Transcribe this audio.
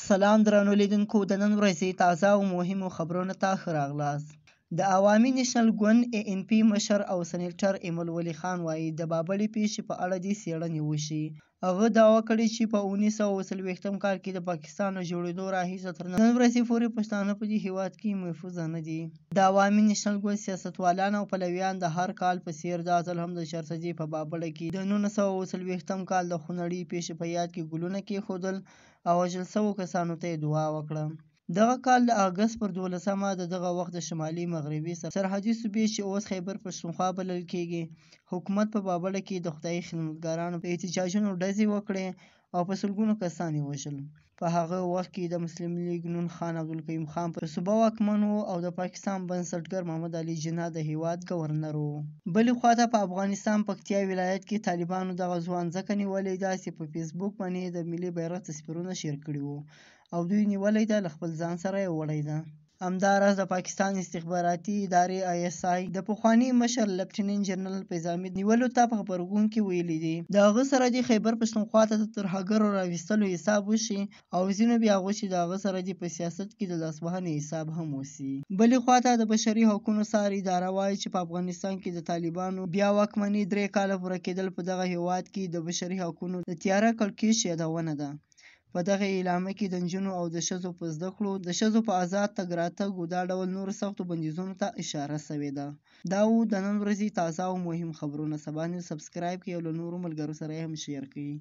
سلام درنو لیدونکو، د نن ورځې تازه او مهمو خبرونو ته ښه راغلاست. د عوامي نیشنل ګوند اې این پي مشر او سنیټر ایمل ولي خان وایي د بابړې پیښې په اړه دې څېړنې وشي. هغه دعوه کړې چې په 1940 کال کې د پاکستان له جوړېدو راهیسې تر نن ورځې پورې پښتانه په دې هیواد کې محفوظه نه دي. د عوامي نیشنل ګوند سیاستوالان او پلویان د هر کال په څېر دا ځل هم د چارسدې په بابړه کې د 1940 کال د خونړۍ پیښې په یاد کې ګلونه کېښودل او وژل شوو کسانو ته یې دعا وکړه. دغه کال د اګست پر 12مه د دغه وخت د شمالي مغربي سرحدي صوبې، چې اوس خیبر پښتونخوا بلل کېږي، حکومت په بابړه کې د خدایي خدمتګارانو په احتجاجونو ډزې وکړې او په سلګونو کسان یې وژل. په هغه وخت کې د مسلم لیګ نون خان عبدالقیوم خان په صوبه واکمن و او د پاکستان بنسټګر محمد علي جناح د هیواد ګورنر و. بلې خواته په افغانستان پکتیا ولایت کې طالبانو دغه ځوان ځکه نیولی ده چې په فیسبوک باندې یې د ملي بیرغ تصویرونه شیر کړي وو او دوی نیولی ده، له خپل ځان سره یې وړی ده. همداراز د پاکستان استخباراتي ادارې آی اس آی د پخواني مشر لفټننټ جنرال فیض حمید نیولو ته په غبرګون کې ویلي دي، د هغه سره دې خیبر پښتونخوا ته د ترهګرو راوستلو حساب وشي او ځینو بیا غوښتي د هغه سره دې په سیاست کې د لاسوهنې حساب هم وشي. بلې خواته د بشري حقونو څار اداره وایي چې په افغانستان کې د طالبانو بیا واکمنۍ 3 کاله پوره کېدل په دغه هیواد کې د بشري حقونو د تیاره کړکېچ یادونه ده. په دغه اعلامیه کې د نجونو او د ښځو په زده کړو، د ښځو په ازاد تګ راتګ او دا ډول نورو سختو بندیزونو ته اشاره شوې ده. دا وو د نن ورځې تازه او مهم خبرونه. سبا نیوز سبسکرایب کړئ او له نورو ملګرو سره یې هم شیر کړئ.